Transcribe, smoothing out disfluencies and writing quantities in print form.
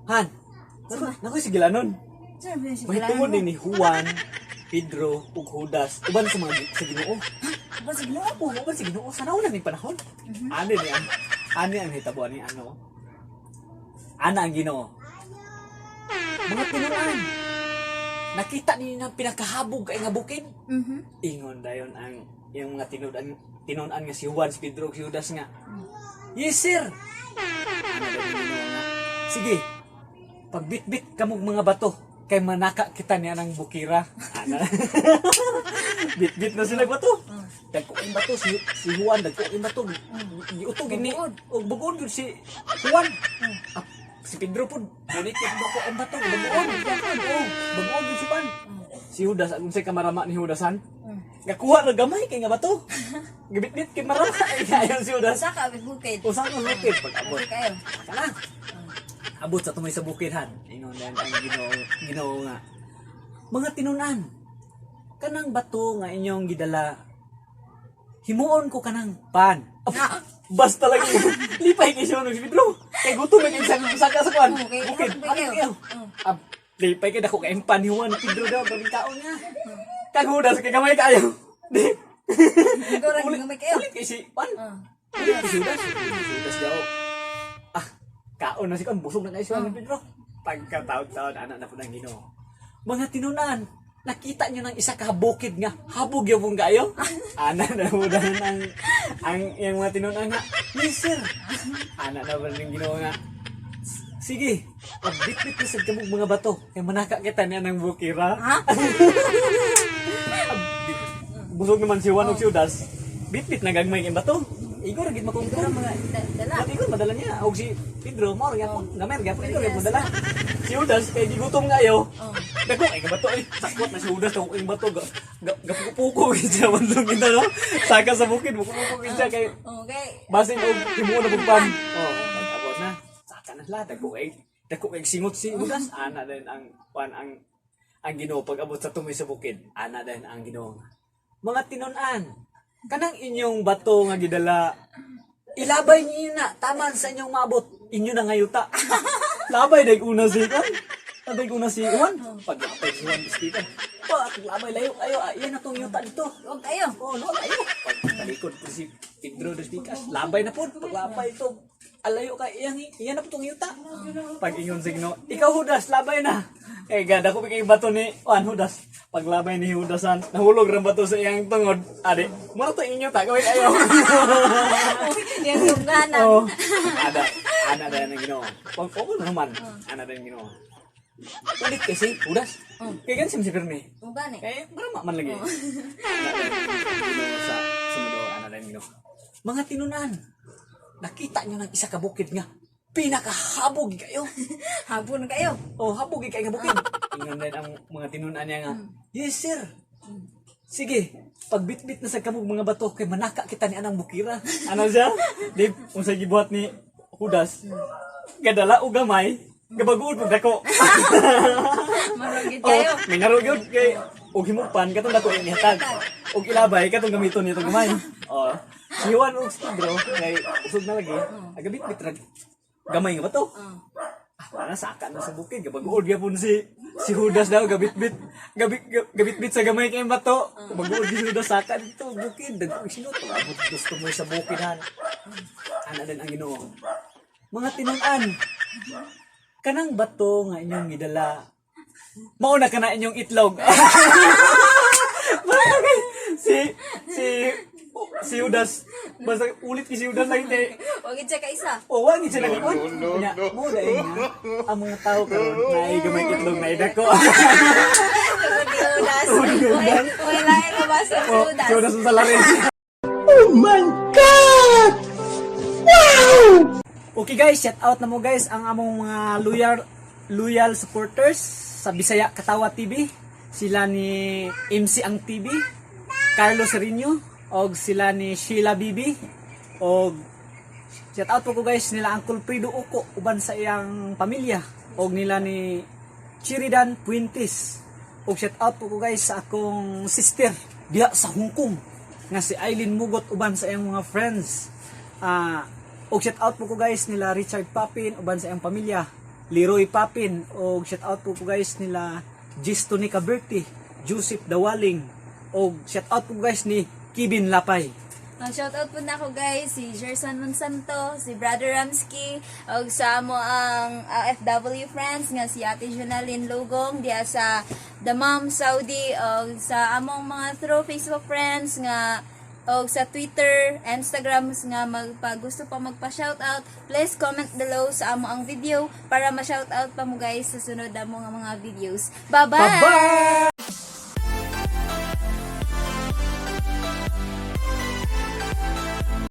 Han. Nako, nako sigilanon. Saan ba yung Mahitungod sigilanon? ni Juan, Pedro ug Judas uban sa mga sa Ginoo. Uban sa Ginoo? Oo, uban sa Ginoo sa nauna ning panahon. Ani ni ang ani ang hitabo ani ano. Ana ang Ginoo. Mga tinuan. Nakita ninyo ng pinakahabog kay nga bukid. Ingon dayon ang iyang mga tinunan nga si Juan, si Pedro, ug si Judas nga. "Yes, sir." Ana dayon ang Ginoo nga, "Sige, pagbitbit kamog mga bato kay manaka kita niya ng bukira." Ana. Bitbit na sila bato. Dagko ang bato si Juan, dagko ang bato. Giutog ini Bugood. og bugood gyud si Juan. Ah, si Pedro pud, punit gyud dako ang bato, bugood. Oh, bugood gyud si Juan. Si Judas, ang unsay kamarama ni Judasan? Gakuha ra gamay kay nga bato. Gibitbit kay marama ayon si Judas. Usa ka bukid. Usa ka bukid pag abot. Okay kayo. Kana. Abot sa tumoy sa bukid han. Ingon dan ang Ginoo, Ginoo nga, "Mga tinunan, kanang bato nga inyong gidala, himuon ko kanang pan." Ah. Basta lagi lipay kay siya si Pedro. Kay gutom man sa saka sa kuan. Okay, Bukid. okay, Ano kayo? Oh. Ah, lipay kay dako kay pan ni Juan Pedro daw gabing kaon niya. Kag Judas kay gamay kayo. Di. Ikaw ra gamay kayo. Ulit kay si Juan. Oh. Ulit kay si Judas. Si Judas daw. Ah, kaon na si Juan. Busog na kayo si Juan Pedro. Pagkataon-taon, anak na po ng Ginoo. "Mga tinunan, nakita nyo ng isa ka bukid nga habog yung pong kayo." Ana na po na ang yung mga tinunan nga, "Yes, sir." Ana na ba ng Ginoo nga, "Sige, pagbitbit na sa kamog mga bato, kay manaka kita niya ng bukira." Ha? Busog naman si Juan ug si Judas. Bitbit na gagmay kay bato. Igor gid Ikaw makungkong. ra mga dala. At igor madala niya. Og si Pedro mao ra gyapon, gamay ra gyapon igor gyapon dala. Si Judas kay gigutom ngayo. Oh. Dako ay bato ay sakwat na si Judas dako ay bato ga ga gapuko gid siya man kita no. Saka sa bukid mukupuko gid siya kay Okay. basin og himuon na bugpan. Oh, pag-abot na. Saka na sila dako kay singot si Judas. Ana din ang kuan ang Ginoo pag abot sa tumoy sa bukid. Ana din ang Ginoo. "Mga tinunan, kanang inyong bato nga gidala, ilabay niyo na taman sa inyong maabot. Inyo na ngayuta." Labay dag una si Juan. Labay una si Juan. Paglabay si Juan Bistikan. Pa, labay layo ayo, ah, iyan na tong yuta dito. Huwag kayo. Oh, no, ayo. Pagtalikod po si Pedro dos Picas. Labay na po. Paglabay ito. Alayo ka. Iyan, iyan na po itong yuta. Pag ingon sa Ginoo, "Ikaw Judas, labay na." Eh, gada ko kay bato ni Juan Judas. Paglabay ni Judasan, nahulog rin bato sa iyang tungod. Adi, mura to inyo ta, gawin ayo. Yung tungganan. Oh. Ada, ana na ng Ginoo. Pag oo na naman, ana na ng Ginoo. Ulit kasi, Judas. Kaya ganun si Pirmi. Tunggan eh. Eh, marama man lagi. Ana din, Ginoo sa sunod o ana din Ginoo. "Mga tinunan, nakita nyo ng isa ka bukid nga pinakahabog kayo." Habon kayo. Oh, habog kayo nga bukid. Ingon din ang mga tinunan niya nga, "Yes, sir. Sige, pagbitbit na sa kamog mga bato kay manaka kita ni anang bukira." Ano siya? Di, unsay gibuhat ni Judas? Gadala og gamay, gabaguod pud dako. Marugid Oh, kayo. may naro gyud kay og himupan katong dako iyang ihatag. Og ilabay katong gamiton nito gamay. Oh. Si Juan og si Pedro kay usog na lagi, agabit-bit ra gamay nga bato. Oh. Ah, wala na saka na sa bukid gabaguod gyapon si Judas daw gabitbit gabitbit sa gamay kay bato. Baguod si Judas saka dito bukid dagko sinuto abot gusto mo sa bukid han. Ana din ang Ginoo. "Mga tinunan, kanang bato nga inyong gidala, mao na kana inyong itlog." Bakit? Si Judas basta ulit kay si Judas lang kay Huwag siya ka isa. Oh, wag ni siya nagkuan. Nya, mo dai nga ang mga tao karon naay gamay itlog na idako. Tungod ni Judas. Tungod ni Judas. Uy, lain na ba sa Oh, Judas? si Judas sa salarin. Oh my God! Wow! Okay guys, shout out na mo guys ang among mga loyal loyal supporters sa Bisaya Katawa TV. Sila ni MC Ang TV, Carlos Serino, og sila ni Sheila Bibi, og shout out po ko guys nila Uncle Prido Uko uban sa iyang pamilya, og nila ni Chiridan Puentes. Og shout out po ko guys sa akong sister diha sa Hong Kong nga si Eileen Mugot uban sa iyang mga friends. Ah, og shout out po ko guys nila Richard Papin uban sa iyang pamilya. Leroy Papin, og shout out po po guys nila Gisto ni Caberti, Joseph Dawaling, og shout out po guys ni Kevin Lapay. Ang shout out po na ako guys, si Gerson Monsanto, si Brother Ramsky, og sa amo ang FW friends nga si Ate Jonalyn Lugong diya sa The Mom Saudi, og sa among mga through Facebook friends nga og sa Twitter, Instagram nga magpa gusto pa magpa-shout out, please comment below sa amo ang video para ma-shout out pa mo guys sa sunod amo nga mga videos. Bye-bye. Bye-bye!